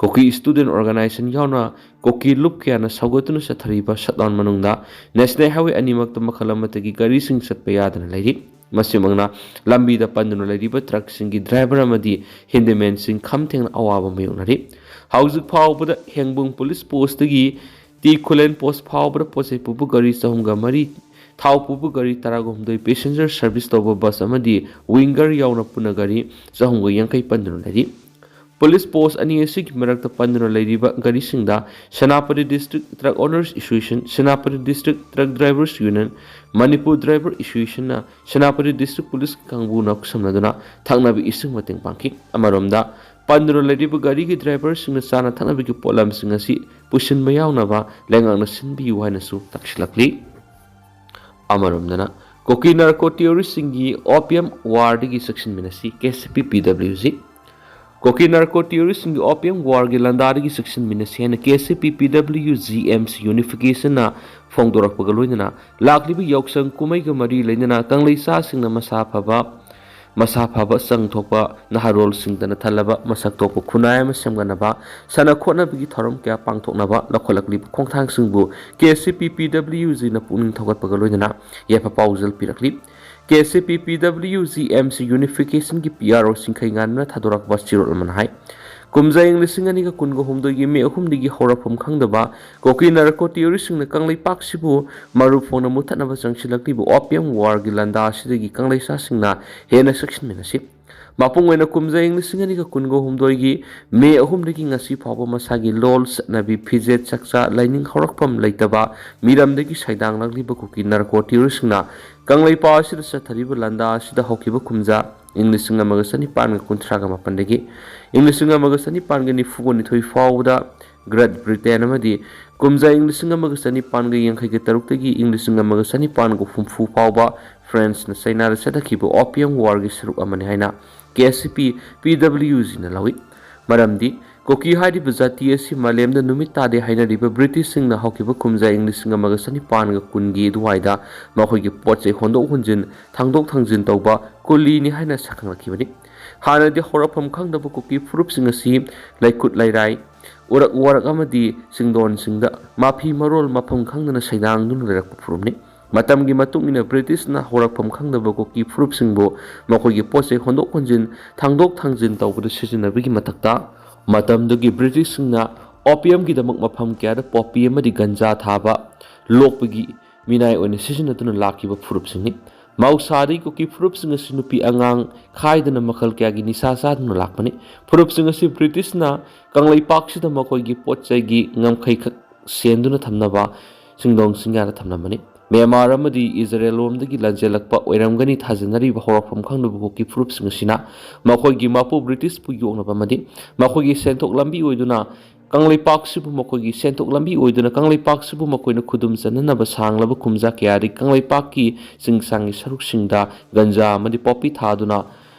ꯀꯨꯀꯤ ꯁ꯭ꯇꯨꯗꯦꯟꯠ ꯑꯣꯔꯒꯅꯥꯏꯖꯦꯁꯟ ꯌꯥꯎꯅ ꯀꯨꯀꯤ ꯂꯨꯞ ꯀꯌꯥꯅ ꯁꯧꯒꯠꯇꯨꯅ ꯆꯠꯊꯔꯤꯕ ꯁꯠꯗꯥꯎꯟ ꯃꯅꯨꯡꯗ ꯅꯦꯁꯅꯦꯜ ꯍꯥꯏꯋꯦ ꯑꯅꯤꯃꯛꯇ ꯃꯈꯜ ꯑꯃꯠꯇꯒꯤ ꯒꯥꯔꯤꯁꯤꯡ ꯆꯠꯄ ꯌꯥꯗꯅ ꯂꯩꯔꯤ꯫ ꯃꯁꯤꯃꯛꯅ ꯂꯝꯕꯤꯗ ꯄꯟꯗꯨꯅ ꯂꯩꯔꯤꯕ ꯇ꯭ꯔꯛꯁꯤꯡꯒꯤ ꯗ꯭ꯔꯥꯏꯚꯔ ꯑꯃꯗꯤ ꯍꯦꯟꯗꯤꯃꯦꯟꯁꯤꯡ ꯈꯝ ꯊꯦꯡꯅ ꯑꯋꯥꯕ ꯃꯥꯌꯣꯛꯅꯔꯤ꯫ ꯍꯧꯖꯤꯛ ꯐꯥꯎꯕꯗ ꯍꯦꯡꯕꯨꯡ ꯄꯨꯂꯤꯁ ꯄꯣꯁꯇꯒꯤ ꯇꯤ ꯈꯨꯂꯦꯟ ꯄꯣꯁ ꯐꯥꯎꯕꯗ ꯄꯣꯠ ꯆꯩ ꯄꯨꯕ ꯒꯥꯔꯤ ꯆꯍꯨꯝꯒ ꯃꯔꯤ, ꯊꯥꯎ ꯄꯨꯕ ꯒꯥꯔꯤ ꯇꯔꯥꯒ ꯍꯨꯝꯗꯣꯏ, ꯄꯦꯁꯦꯟꯖꯔ ꯁꯔꯚꯤꯁ ꯇꯧꯕ ꯕꯁ ꯑꯃꯗꯤ ꯋꯤꯡꯒꯔ ꯌꯥꯎꯅ ꯄꯨꯟꯅ ꯒꯥꯔꯤ ꯆꯍꯨꯝꯒ ꯌꯥꯡꯈꯩ ꯄꯟꯗꯨꯅ ꯂꯩꯔꯤ꯫ ꯄꯨꯂꯤꯁ ꯄꯣꯁ ꯑꯅꯤ ꯑꯁꯤꯒꯤ ꯃꯔꯛꯇ ꯄꯟꯗꯨꯅ ꯂꯩꯔꯤꯕ ꯒꯥꯔꯤꯁꯤꯡꯗ Senapati district truck owners association, Senapati district truck drivers union, Manipur driver ꯑꯦꯁꯣꯁꯤꯌꯦꯁꯟꯅ ꯁꯦꯅꯥꯄꯇꯤ ꯗꯤꯁꯇ꯭ꯔꯤꯛ ꯄꯨꯂꯤꯁꯀꯤ ꯀꯥꯡꯕꯨꯅ ꯈꯨꯠꯁꯝꯅꯗꯨꯅ ꯊꯛꯅꯕ ꯏꯁꯤꯡ ꯃꯇꯦꯡ ꯄꯥꯡꯈꯤ꯫ ꯑꯃꯔꯣꯝꯗ, ꯄꯟꯗꯨꯅ ꯂꯩꯔꯤꯕ ꯒꯥꯔꯤꯒꯤ ꯗ꯭ꯔꯥꯏꯚꯔꯁꯤꯡꯅ ꯆꯥꯅ ꯊꯛꯅꯕꯒꯤ ꯄꯣꯠꯂꯝꯁꯤꯡ ꯑꯁꯤ ꯄꯨꯁꯤꯟꯕ ꯌꯥꯎꯅꯕ ꯂꯩꯉꯥꯛꯅ ꯁꯤꯟꯕꯤꯌꯨ ꯍꯥꯏꯅꯁꯨ ꯇꯛꯁꯤꯜꯂꯛꯂꯤ꯫ ꯑꯃꯔꯣꯝꯗꯅ, ꯀꯨꯀꯤ ꯅꯥꯔꯀꯣ ꯇꯦꯔꯣꯔꯤꯁꯁꯤꯡꯒꯤ ꯑꯣꯄꯤꯌꯝ ꯋꯥꯔꯗꯒꯤ ꯆꯦꯛꯁꯤꯟꯃꯤꯟꯅꯁꯤ, ꯀꯦ ꯁꯤ ꯄꯤ ꯄꯤ ꯗꯕ꯭ꯂꯤꯎ ꯖꯤ꯫ ꯀꯨꯀꯤ ꯅꯥꯔꯀꯣ ꯇꯦꯔꯣꯔꯤꯁꯁꯤꯡꯒꯤ ꯑꯣꯄꯤꯌꯝ ꯋꯥꯔꯒꯤ ꯂꯥꯟꯗꯥꯗꯒꯤ ꯆꯦꯛꯁꯤꯟꯃꯤꯟꯅꯁꯤ ꯍꯥꯏꯅ ꯀꯦ ꯁꯤ ꯄꯤ ꯄꯤ ꯗꯕ꯭ꯂꯤꯎ ꯖꯤ ꯑꯦꯝ ꯁꯤ ꯌꯨꯅꯤꯐꯤꯀꯦꯁꯟꯅ ꯐꯣꯡꯗꯣꯔꯛꯄꯒ ꯂꯣꯏꯅꯅ ꯂꯥꯛꯂꯤꯕ ꯌꯥꯎꯁꯪ ꯀꯨꯝꯍꯩꯒ ꯃꯔꯤ ꯂꯩꯅꯅ ꯀꯪꯂꯩꯁꯥꯁꯤꯡꯅ ꯃꯁꯥ ꯐꯕ, ꯃꯁꯥ ꯐꯕ ꯆꯪ ꯊꯣꯛꯄ ꯅꯍꯥꯔꯣꯜꯁꯤꯡꯗꯅ ꯊꯜꯂꯕ ꯃꯁꯛ ꯊꯣꯛꯄ ꯈꯨꯟꯅꯥꯏ ꯑꯃ ꯁꯦꯝꯒꯠꯅꯕ ꯁꯥꯟꯅ ꯈꯣꯠꯅꯕꯒꯤ ꯊꯧꯔꯝ ꯀꯌꯥ ꯄꯥꯡꯊꯣꯛꯅꯕ ꯂꯧꯈꯠꯂꯛꯂꯤꯕ ꯈꯣꯡꯊꯥꯡꯁꯤꯡꯕꯨ ꯀꯦ ꯁꯤ ꯄꯤ ꯄꯤ ꯗꯕ꯭ꯂꯤꯎ ꯖꯤꯅ ꯄꯨꯛꯅꯤꯡ ꯊꯧꯒꯠꯄꯒ ꯂꯣꯏꯅꯅ ꯌꯥꯏꯐ ꯄꯥꯎꯖꯦꯜ ꯄꯤꯔꯛꯂꯤ꯫ ꯀꯦ ꯁꯤ ꯄꯤ ꯄꯤ W G M C ꯌꯨꯅꯤꯐꯤꯀꯦꯁꯟꯒꯤ P R ꯑꯣ ꯁꯤꯡꯈꯩ ꯉꯥꯟꯕꯅ ꯊꯥꯗꯣꯔꯛꯄ ꯆꯦꯔꯣꯜ ꯑꯃꯅ ꯍꯥꯏ, ꯀꯨꯝꯖꯥ ꯏꯪ ꯂꯤꯁꯤꯡ ꯑꯅꯤꯒ ꯀꯨꯟꯒ ꯍꯨꯝꯗꯣꯏꯒꯤ ꯃꯦ ꯑꯍꯨꯝꯗꯒꯤ ꯍꯧꯔꯛꯐꯝ ꯈꯪꯗꯕ ꯀꯨꯀꯤ ꯅꯥꯔꯀꯣ ꯇꯦꯔꯣꯔꯤꯁꯁꯤꯡꯅ ꯀꯪꯂꯩꯄꯥꯛꯁꯤꯕꯨ ꯃꯔꯨ ꯐꯣꯡꯅ ꯃꯨꯊꯠꯅꯕ ꯆꯪꯁꯤꯜꯂꯛꯂꯤꯕ ꯑꯣꯄꯤꯌꯝ ꯋꯥꯔꯒꯤ ꯂꯥꯟꯗꯥ ꯑꯁꯤꯗꯒꯤ ꯀꯪꯂꯩꯁꯥꯁꯤꯡꯅ ꯍꯦꯟꯅ ꯆꯦꯛꯁꯤꯟꯃꯤꯟꯅꯁꯤ꯫ ꯃꯄꯨꯡ ꯑꯣꯏꯅ ꯀꯨꯝꯖꯥ ꯏꯪ ꯂꯤꯁꯤꯡ ꯑꯅꯤꯒ ꯀꯨꯟꯒ ꯍꯨꯝꯗꯣꯏꯒꯤ ꯃꯦ ꯑꯍꯨꯝꯗꯒꯤ ꯉꯁꯤ ꯐꯥꯎꯕ ꯃꯁꯥꯒꯤ ꯂꯣꯜ, ꯆꯠꯅꯕꯤ, ꯐꯤꯖꯦꯠ, ꯆꯥꯛꯆꯥ, ꯂꯥꯏꯅꯤꯡ ꯍꯧꯔꯛꯐꯝ ꯂꯩꯇꯕ ꯃꯤꯔꯝꯗꯒꯤ ꯁꯩꯗꯥꯡꯂꯛꯂꯤꯕ ꯀꯨꯀꯤ ꯅꯥꯔꯀꯣ ꯇꯦꯔꯣꯔꯤꯁꯁꯤꯡꯅ ꯀꯪꯂꯩꯄꯥꯛ ꯑꯁꯤꯗ ꯆꯠꯊꯔꯤꯕ ꯂꯥꯟꯗꯥ ꯑꯁꯤꯗ ꯍꯧꯈꯤꯕ ꯀꯨꯝꯖꯥ ꯏꯪ ꯂꯤꯁꯤꯡ ꯑꯃꯒ ꯆꯅꯤꯄꯥꯟꯒ ꯀꯨꯟꯊ꯭ꯔꯥꯒ ꯃꯥꯄꯟꯗꯒꯤ ꯏꯪ ꯂꯤꯁꯤꯡ ꯑꯃꯒ ꯆꯅꯤꯄꯥꯟꯒ ꯅꯤꯐꯨꯒ ꯅꯤꯊꯣꯏ ꯐꯥꯎꯕꯗ ꯒ꯭ꯔꯦꯠ ꯕ꯭ꯔꯤꯇꯦꯟ ꯑꯃꯗꯤ ꯀꯨꯝꯖꯥ ꯏꯪ ꯂꯤꯁꯤꯡ ꯑꯃꯒ ꯆꯅꯤꯄꯥꯟꯒ ꯌꯥꯡꯈꯩꯒ ꯇꯔꯨꯛꯇꯒꯤ ꯏꯪ ꯂꯤꯁꯤꯡ ꯑꯃꯒ ꯆꯅꯤꯄꯥꯟꯒ ꯍꯨꯝꯐꯨ ꯐꯥꯎꯕ ꯐ꯭ꯔꯦꯟꯁꯅ ꯆꯩꯅꯥꯗ ꯆꯠꯊꯈꯤꯕ ꯑꯣꯄꯤꯌꯝ ꯋꯥꯔꯒꯤ ꯁꯔꯨꯛ ꯑꯃꯅꯤ ꯍꯥꯏꯅ ꯀꯦ ꯁꯤ ꯄꯤ ꯄꯤ ꯗꯕ꯭ꯂꯤꯎ ꯖꯤꯅ ꯂꯧꯏ꯫ ꯃꯔꯝꯗꯤ ꯀꯨꯀꯤ ꯍꯥꯏꯔꯤꯕ ꯖꯥꯇꯤ ꯑꯁꯤ ꯃꯥꯂꯦꯝꯗ ꯅꯨꯃꯤꯠ ꯇꯥꯗꯦ ꯍꯥꯏꯅꯔꯤꯕ ꯕ꯭ꯔꯤꯇꯤꯁꯁꯤꯡꯅ ꯍꯧꯈꯤꯕ ꯀꯨꯝꯖꯥ ꯏꯪ ꯂꯤꯁꯤꯡ ꯑꯃꯒ ꯆꯅꯤꯄꯥꯟꯒ ꯀꯨꯟꯒꯤ ꯑꯗꯨꯋꯥꯏꯗ ꯃꯈꯣꯏꯒꯤ ꯄꯣꯠ ꯆꯩ ꯍꯣꯟꯗꯣꯛ ꯍꯣꯟꯖꯤꯟ, ꯊꯥꯡꯗꯣꯛ ꯊꯥꯡꯖꯤꯟ ꯇꯧꯕ ꯀꯨꯂꯤꯅꯤ ꯍꯥꯏꯅ ꯁꯛꯈꯪꯂꯛꯈꯤꯕꯅꯤ꯫ ꯍꯥꯟꯅꯗꯤ ꯍꯧꯔꯛꯐꯝ ꯈꯪꯗꯕ ꯀꯨꯀꯤ ꯐꯨꯔꯨꯞꯁꯤꯡ ꯑꯁꯤ ꯂꯩꯀꯨꯠ ꯂꯩꯔꯥꯏ, ꯎꯔꯛ ꯋꯥꯔꯛ ꯑꯃꯗꯤ ꯆꯤꯡꯗꯣꯟꯁꯤꯡꯗ ꯃꯐꯤ ꯃꯔꯣꯜ ꯃꯐꯝ ꯈꯪꯗꯅ ꯁꯩꯗꯥꯡꯗꯨꯅ ꯂꯩꯔꯛꯄ ꯐꯨꯔꯨꯞꯅꯤ꯫ ꯃꯇꯝꯒꯤ ꯃꯇꯨꯡ ꯏꯟꯅ ꯕ꯭ꯔꯤꯇꯤꯁꯅ ꯍꯧꯔꯛꯐꯝ ꯈꯪꯗꯕ ꯀꯨꯀꯤ ꯐꯨꯔꯨꯞꯁꯤꯡꯕꯨ ꯃꯈꯣꯏꯒꯤ ꯄꯣꯠ ꯆꯩ ꯍꯣꯟꯗꯣꯛ ꯍꯣꯟꯖꯤꯟ, ꯊꯥꯡꯗꯣꯛ ꯊꯥꯡꯖꯤꯟ ꯇꯧꯕꯗ ꯁꯤꯖꯤꯟꯅꯕꯒꯤ ꯃꯊꯛꯇ, ꯃꯇꯝꯗꯨꯒꯤ ꯕ꯭ꯔꯤꯇꯤꯁꯁꯤꯡꯅ ꯑꯣꯄꯤꯌꯝꯒꯤꯗꯃꯛ ꯃꯐꯝ ꯀꯌꯥꯗ ꯄꯣꯄꯤ ꯑꯃꯗꯤ ꯒꯟꯖꯥ ꯊꯥꯕ, ꯂꯣꯛꯄꯒꯤ ꯃꯤꯅꯥꯏ ꯑꯣꯏꯅ ꯁꯤꯖꯤꯟꯅꯗꯨꯅ ꯂꯥꯛꯈꯤꯕ ꯐꯨꯔꯨꯞꯁꯤꯡꯅꯤ꯫ ꯃꯍꯧꯁꯥꯗꯒꯤ ꯀꯨꯀꯤ ꯐꯨꯔꯨꯞꯁꯤꯡ ꯑꯁꯤ ꯅꯨꯄꯤ ꯑꯉꯥꯡ ꯈꯥꯏꯗꯅ ꯃꯈꯜ ꯀꯌꯥꯒꯤ ꯅꯤꯁꯥ ꯆꯥꯗꯨꯅ ꯂꯥꯛꯄꯅꯤ꯫ ꯐꯨꯔꯨꯞꯁꯤꯡ ꯑꯁꯤ ꯕ꯭ꯔꯤꯇꯤꯁꯅ ꯀꯪꯂꯩꯄꯥꯛꯁꯤꯗ ꯃꯈꯣꯏꯒꯤ ꯄꯣꯠ ꯆꯩꯒꯤ ꯉꯝꯈꯩ ꯈꯛ ꯁꯦꯟꯗꯨꯅ ꯊꯝꯅꯕ ꯁꯤꯡꯗꯣꯡ ꯁꯤꯡꯌꯥꯗ ꯊꯝꯂꯝꯕꯅꯤ꯫ ꯃ꯭ꯌꯥꯟꯃꯥꯔ ꯑꯃꯗꯤ ꯏꯖꯔꯦꯜ ꯂꯣꯝꯗꯒꯤ ꯂꯥꯟꯖꯦꯜꯂꯛꯄ ꯑꯣꯏꯔꯝꯒꯅꯤ ꯊꯥꯖꯅꯔꯤꯕ ꯍꯧꯔꯛꯐꯝ ꯈꯪꯗꯕ ꯀꯨꯀꯤ ꯐꯨꯔꯨꯞꯁꯤꯡ ꯑꯁꯤꯅ ꯃꯈꯣꯏꯒꯤ ꯃꯄꯨ ꯕ꯭ꯔꯤꯇꯤꯁꯄꯨ ꯌꯣꯛꯅꯕ ꯑꯃꯗꯤ ꯃꯈꯣꯏꯒꯤ ꯁꯦꯟꯊꯣꯛ ꯂꯝꯕꯤ ꯑꯣꯏꯗꯨꯅ ꯀꯪꯂꯩꯄꯥꯛꯁꯤꯕꯨ ꯃꯈꯣꯏꯒꯤ ꯁꯦꯟꯊꯣꯛ ꯂꯝꯕꯤ ꯑꯣꯏꯗꯨꯅ ꯀꯪꯂꯩꯄꯥꯛꯁꯤꯕꯨ ꯃꯈꯣꯏꯅ ꯈꯨꯗꯨꯝ ꯆꯟꯅꯅꯕ ꯁꯥꯡꯂꯕ ꯀꯨꯝꯖꯥ ꯀꯌꯥꯗꯒꯤ ꯀꯪꯂꯩꯄꯥꯛꯀꯤ ꯆꯤꯡꯁꯥꯡꯒꯤ ꯁꯔꯨꯛꯁꯤꯡꯗ ꯒꯟꯖꯥ ꯑꯃꯗꯤ ꯄꯣꯄꯤ ꯊꯥꯗꯨꯅ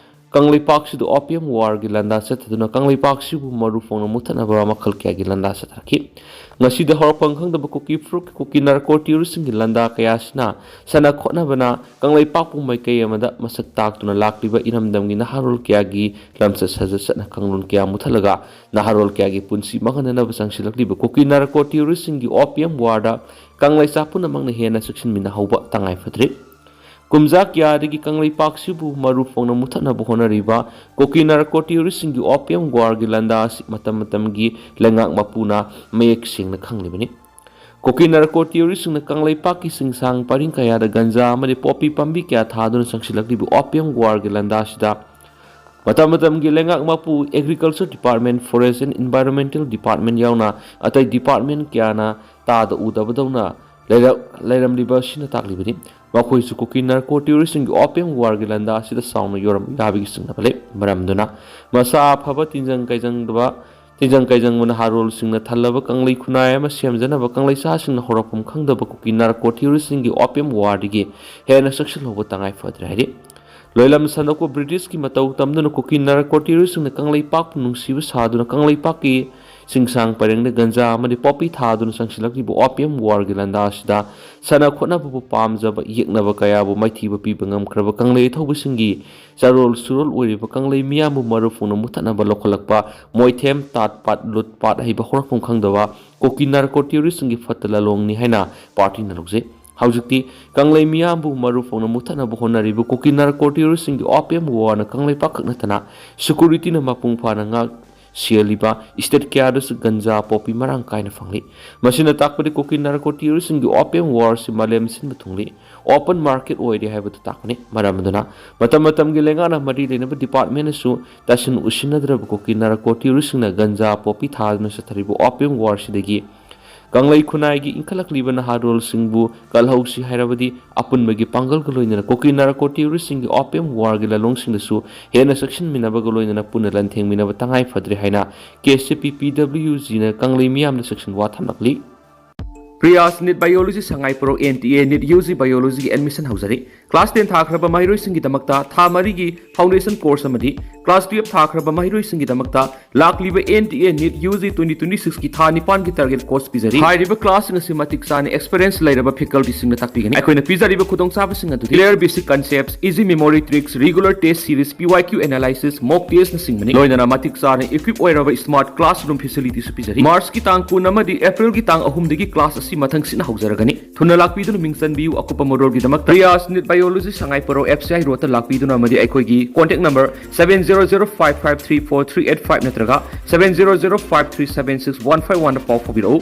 ꯀꯪꯂꯩꯄꯥꯛꯁꯤꯗ ꯑꯣꯄꯤꯌꯝ ꯋꯥꯔꯒꯤ ꯂꯥꯟꯗꯥ ꯆꯠꯊꯗꯨꯅ ꯀꯪꯂꯩꯄꯥꯛꯁꯤꯕꯨ ꯃꯔꯨ ꯐꯣꯡꯅ ꯃꯨꯠꯊꯠꯅꯕ ꯃꯈꯜ ꯀꯌꯥꯒꯤ ꯂꯥꯟꯗꯥ ꯆꯠꯊꯔꯛꯈꯤ꯫ ꯉꯁꯤꯗ ꯍꯧꯔꯛꯐꯝ ꯈꯪꯗꯕ ꯀꯨꯀꯤ ꯐꯨꯔꯨꯞꯀꯤ ꯀꯨꯀꯤ ꯅꯥꯔꯀꯣ ꯇꯦꯔꯣꯔꯤꯁꯁꯤꯡꯒꯤ ꯂꯥꯟꯗꯥ ꯀꯌꯥꯁꯤꯅ ꯁꯥꯟꯅ ꯈꯣꯠꯅꯕꯅ ꯀꯪꯂꯩꯄꯥꯛꯄꯨ ꯃꯥꯏꯀꯩ ꯑꯃꯗ ꯃꯁꯛ ꯇꯥꯛꯇꯨꯅ ꯂꯥꯛꯂꯤꯕ ꯏꯔꯝꯗꯝꯒꯤ ꯅꯍꯥꯔꯣꯜ ꯀꯌꯥꯒꯤ ꯂꯝꯆꯠ ꯁꯥꯖꯠ ꯆꯠꯅ ꯀꯥꯡꯂꯣꯟ ꯀꯌꯥ ꯃꯨꯠꯊꯠꯂꯒ ꯅꯍꯥꯔꯣꯜ ꯀꯌꯥꯒꯤ ꯄꯨꯟꯁꯤ ꯃꯥꯡꯍꯟꯅꯅꯕ ꯆꯪꯁꯤꯜꯂꯛꯂꯤꯕ ꯀꯨꯀꯤ ꯅꯥꯔꯀꯣ ꯇꯦꯔꯣꯔꯤꯁꯁꯤꯡꯒꯤ ꯑꯣꯄꯤꯌꯝ ꯋꯥꯔꯗ ꯀꯪꯂꯩꯆꯥ ꯄꯨꯝꯅꯃꯛꯅ ꯍꯦꯟꯅ ꯆꯦꯛꯁꯤꯟꯃꯤꯟꯅꯍꯧꯕ ꯇꯉꯥꯏ ꯐꯗ꯭ꯔꯤ꯫ ꯀꯨꯝꯖꯥ ꯀꯌꯥꯗꯒꯤ ꯀꯪꯂꯩꯄꯥꯛꯁꯤꯕꯨ ꯃꯔꯨ ꯐꯣꯡꯅ ꯃꯨꯠꯊꯠꯅꯕ ꯍꯣꯠꯅꯔꯤꯕ ꯀꯨꯀꯤ ꯅꯥꯔꯀꯣ ꯇꯦꯔꯣꯔꯤꯁꯁꯤꯡꯒꯤ ꯑꯣꯄꯤꯌꯝ ꯋꯥꯔꯒꯤ ꯂꯥꯟꯗꯥ ꯑꯁꯤ ꯃꯇꯝ ꯃꯇꯝꯒꯤ ꯂꯩꯉꯥꯛ ꯃꯄꯨꯅ ꯃꯌꯦꯛ ꯁꯦꯡꯅ ꯈꯪꯂꯤꯕꯅꯤ꯫ ꯀꯨꯀꯤ ꯅꯥꯔꯀꯣ ꯇꯦꯔꯣꯔꯤꯁꯁꯤꯡꯅ ꯀꯪꯂꯩꯄꯥꯛꯀꯤ ꯆꯤꯡꯁꯥꯡ ꯄꯔꯤꯡ ꯀꯌꯥꯗ ꯒꯟꯖꯥ ꯑꯃꯗꯤ ꯄꯣꯄꯤ ꯄꯥꯝꯕꯤ ꯀꯌꯥ ꯊꯥꯗꯨꯅ ꯆꯪꯁꯤꯜꯂꯛꯂꯤꯕ ꯑꯣꯄꯤꯌꯝ ꯋꯥꯔꯒꯤ ꯂꯥꯟꯗꯥ ꯑꯁꯤꯗ ꯃꯇꯝ ꯃꯇꯝꯒꯤ ꯂꯩꯉꯥꯛ ꯃꯄꯨ, Agriculture Department, Forest and Environmental Department ꯌꯥꯎꯅ ꯑꯇꯩ department ꯀꯌꯥꯅ ꯇꯥꯗ ꯎꯗꯕꯗꯧꯅ ꯂꯩꯔ-, ꯂꯩꯔꯝꯂꯤꯕ ꯑꯁꯤꯅ ꯇꯥꯛꯂꯤꯕꯅꯤ꯫ ꯃꯈꯣꯏꯁꯨ ꯀꯨꯀꯤ ꯅꯥꯔꯀꯣ ꯇꯦꯔꯣꯔꯤꯁꯁꯤꯡꯒꯤ ꯑꯣꯄꯤꯌꯝ ꯋꯥꯔꯒꯤ ꯂꯥꯟꯗꯥ ꯑꯁꯤꯗ ꯆꯥꯎꯅ ꯌꯥꯎꯔꯝꯕ ꯌꯥꯕꯒꯤ ꯆꯤꯡꯅꯕ ꯂꯩ꯫ ꯃꯔꯝꯗꯨꯅ ꯃꯁꯥ ꯐꯕ ꯇꯤꯟꯖꯪ ꯀꯩꯖꯪꯗꯕ, ꯇꯤꯟꯖꯪ ꯀꯩꯖꯪꯕ ꯅꯍꯥꯔꯣꯜꯁꯤꯡꯅ ꯊꯜꯂꯕ ꯀꯪꯂꯩ ꯈꯨꯟꯅꯥꯏ ꯑꯃ ꯁꯦꯝꯖꯅꯕ ꯀꯪꯂꯩꯆꯥꯁꯤꯡꯅ ꯍꯧꯔꯛꯐꯝ ꯈꯪꯗꯕ ꯀꯨꯀꯤ ꯅꯥꯔꯀꯣ ꯇꯦꯔꯣꯔꯤꯁꯁꯤꯡꯒꯤ ꯑꯣꯄꯤꯌꯝ ꯋꯥꯔꯗꯒꯤ ꯍꯦꯟꯅ ꯆꯦꯛꯁꯤꯜꯍꯧꯕ ꯇꯉꯥꯏ ꯐꯗ꯭ꯔꯦ ꯍꯥꯏꯔꯤ꯫ ꯂꯣꯏꯂꯝ ꯁꯟꯗꯣꯛꯄ ꯕ꯭ꯔꯤꯇꯤꯁꯀꯤ ꯃꯇꯧ ꯇꯝꯗꯨꯅ ꯀꯨꯀꯤ ꯅꯥꯔꯀꯣ ꯇꯦꯔꯣꯔꯤꯁꯁꯤꯡꯅ ꯀꯪꯂꯩꯄꯥꯛꯄꯨ ꯅꯨꯡꯁꯤꯕ ꯁꯥꯗꯨꯅ ꯀꯪꯂꯩꯄꯥꯛꯀꯤ ꯆꯤꯡꯁꯥꯡ ꯄꯔꯦꯡꯗ ꯒꯟꯖꯥ ꯑꯃꯗꯤ ꯄꯣꯄꯤ ꯊꯥꯗꯨꯅ ꯆꯪꯁꯤꯜꯂꯛꯂꯤꯕ ꯑꯣꯄꯤꯌꯝ ꯋꯥꯔꯒꯤ ꯂꯥꯟꯗꯥ ꯑꯁꯤꯗ ꯁꯥꯟꯅ ꯈꯣꯠꯅꯕꯕꯨ ꯄꯥꯝꯖꯕ ꯌꯦꯛꯅꯕ ꯀꯌꯥꯕꯨ ꯃꯥꯏꯊꯤꯕ ꯄꯤꯕ ꯉꯝꯈ꯭ꯔꯕ ꯀꯪꯂꯩ ꯑꯊꯧꯕꯁꯤꯡꯒꯤ ꯆꯥꯔꯣꯜ ꯁꯨꯔꯣꯜ ꯑꯣꯏꯔꯤꯕ ꯀꯪꯂꯩ ꯃꯤꯌꯥꯝꯕꯨ ꯃꯔꯨ ꯐꯣꯡꯅ ꯃꯨꯠꯊꯠꯅꯕ ꯂꯧꯈꯠꯂꯛꯄ ꯃꯣꯏꯊꯦꯝ ꯇꯥꯠ ꯄꯥꯠ ꯂꯨꯠ ꯄꯥꯠ ꯍꯩꯕ ꯍꯧꯔꯛꯐꯝ ꯈꯪꯗꯕ ꯀꯨꯀꯤ ꯅꯥꯔꯀꯣ ꯇꯦꯔꯣꯔꯤꯁꯁꯤꯡꯒꯤ ꯐꯠꯇ ꯂꯥꯂꯣꯡꯅꯤ ꯍꯥꯏꯅ ꯄꯥꯔꯇꯤꯅ ꯂꯧꯖꯩ꯫ ꯍꯧꯖꯤꯛꯇꯤ ꯀꯪꯂꯩ ꯃꯤꯌꯥꯝꯕꯨ ꯃꯔꯨ ꯐꯪꯅ ꯃꯨꯠꯊꯠꯅꯕ ꯍꯣꯠꯅꯔꯤꯕ ꯀꯨꯀꯤ ꯅꯥꯔꯀꯣ ꯇꯦꯔꯣꯔꯤꯁꯁꯤꯡꯒꯤ opium warꯅ ꯀꯪꯂꯩꯄꯥꯛ ꯈꯛ ꯅꯠꯇꯅ securityꯅ ꯃꯄꯨꯡ ꯐꯥꯅ ꯉꯥꯛ ꯁꯦꯜꯂꯤꯕ state ꯀꯌꯥꯗꯁꯨ ꯒꯟꯖꯥ ꯄꯣꯄꯤ ꯃꯔꯥꯡ ꯀꯥꯏꯅ ꯐꯪꯂꯤ꯫ ꯃꯁꯤꯅ ꯇꯥꯛꯄꯗꯤ ꯀꯨꯀꯤ ꯅꯥꯔꯀꯣ ꯇꯦꯔꯣꯔꯤꯁꯁꯤꯡꯒꯤ opium warꯁꯤ ꯃꯥꯂꯦꯝ ꯁꯤꯟꯕ ꯊꯨꯡꯂꯤ open market ꯑꯣꯏꯔꯦ ꯍꯥꯏꯕꯗꯨ ꯇꯥꯛꯄꯅꯤ꯫ ꯃꯔꯝ ꯑꯗꯨꯅ ꯃꯇꯝ ꯃꯇꯝꯒꯤ ꯂꯩꯉꯥꯛꯅ ꯃꯔꯤ ꯂꯩꯅꯕ departmentꯅꯁꯨ ꯇꯥꯁꯤꯟ ꯎꯁꯤꯟꯅꯗ꯭ꯔꯕ ꯀꯨꯀꯤ ꯅꯥꯔꯀꯣ ꯇꯦꯔꯣꯔꯤꯁꯁꯤꯡꯅ ꯒꯟꯖꯥ ꯄꯣꯄꯤ ꯊꯥꯗꯨꯅ ꯆꯠꯊꯔꯤꯕ opium warꯁꯤꯗꯒꯤ ꯀꯪꯂꯩ ꯈꯨꯟꯅꯥꯏꯒꯤ ꯏꯟꯈꯠꯂꯛꯂꯤꯕ ꯅꯍꯥꯔꯣꯜꯁꯤꯡꯕꯨ ꯀꯜꯍꯧꯁꯤ ꯍꯥꯏꯔꯕꯗꯤ ꯑꯄꯨꯟꯕꯒꯤ ꯄꯥꯡꯒꯜꯒ ꯂꯣꯏꯅꯅ ꯀꯨꯀꯤ ꯅꯥꯔꯀꯣ ꯇꯦꯔꯣꯔꯤꯁꯁꯤꯡꯒꯤ opium warꯒꯤ ꯂꯥꯂꯣꯡꯁꯤꯡꯗꯁꯨ ꯍꯦꯟꯅ ꯆꯦꯛꯁꯤꯟꯃꯤꯟꯅꯕꯒ ꯂꯣꯏꯅꯅ ꯄꯨꯟꯅ ꯂꯥꯟꯊꯦꯡꯃꯤꯟꯅꯕ ꯇꯉꯥꯏ ꯐꯗ꯭ꯔꯦ ꯍꯥꯏꯅ KCP PWGꯅ ꯀꯪꯂꯩ ꯃꯤꯌꯥꯝꯗ ꯆꯦꯛꯁꯤꯟ ꯋꯥ ꯊꯝꯂꯛꯂꯤ꯫ Priyas NEET Biology ꯁꯉꯥꯏ ꯄꯣꯔꯣꯛ NTA NEET UG Biologyꯒꯤ admission ꯍꯧꯖꯔꯤ꯫ Class ten ꯊꯥꯈ꯭ꯔꯕ ꯃꯍꯩꯔꯣꯏꯁꯤꯡꯒꯤꯗꯃꯛꯇ ꯊꯥ ꯃꯔꯤꯒꯤ foundation course ꯑꯃꯗꯤ class twelve ꯊꯥꯈ꯭ꯔꯕ ꯃꯍꯩꯔꯣꯏꯁꯤꯡꯒꯤꯗꯃꯛꯇ ꯂꯥꯛꯂꯤꯕ NTA NEET UG twenty twenty sixꯀꯤ ꯊꯥ ꯅꯤꯄꯥꯟꯒꯤ target course ꯄꯤꯖꯔꯤ꯫ ꯍꯥꯏꯔꯤꯕ classꯁꯤꯡ ꯑꯁꯤ ꯃꯇꯤꯛ ꯆꯥꯅ experience ꯂꯩꯔꯕ facultyꯁꯤꯡꯅ ꯇꯥꯛꯄꯤꯒꯅꯤ꯫ ꯑꯩꯈꯣꯏꯅ ꯄꯤꯖꯔꯤꯕ ꯈꯨꯗꯣꯡꯆꯥꯕꯁꯤꯡ ꯑꯗꯨꯗꯤ clear basic concepts, easy memory tricks, regular test series, PYQ analysis, mock testꯅꯆꯤꯡꯕꯅꯤ꯫ ꯂꯣꯏꯅꯅ ꯃꯇꯤꯛ ꯆꯥꯅ equip ꯑꯣꯏꯔꯕ smart classroom facilityꯁꯨ ꯄꯤꯖꯔꯤ꯫ Marchꯀꯤ ꯇꯥꯡ ꯀꯨꯟ ꯑꯃꯗꯤ Aprilꯒꯤ ꯇꯥꯡ ꯑꯍꯨꯝꯗꯒꯤ class ꯑꯁꯤ ꯃꯊꯪ ꯁꯤꯠꯅ ꯍꯧꯖꯔꯒꯅꯤ꯫ ꯊꯨꯅ ꯂꯥꯛꯄꯤꯗꯨꯅ ꯃꯤꯡ ꯆꯟꯕꯤꯌꯨ꯫ ꯑꯀꯨꯞꯄ ꯃꯔꯣꯜꯒꯤꯗꯃꯛꯇ Priyas NEET Biology ꯁꯉꯥꯏ ꯄꯣꯔꯣꯛ FCI roadꯇ ꯂꯥꯛꯄꯤꯗꯨꯅ ꯑꯃꯗꯤ ꯑꯩꯈꯣꯏꯒꯤ contact number seven zero zero five five three four three eight five ꯅꯠꯇ꯭ꯔꯒ seven zero zero five three seven six one five oneꯗ ꯄꯥꯎ ꯐꯥꯎꯕꯤꯔꯛꯎ꯫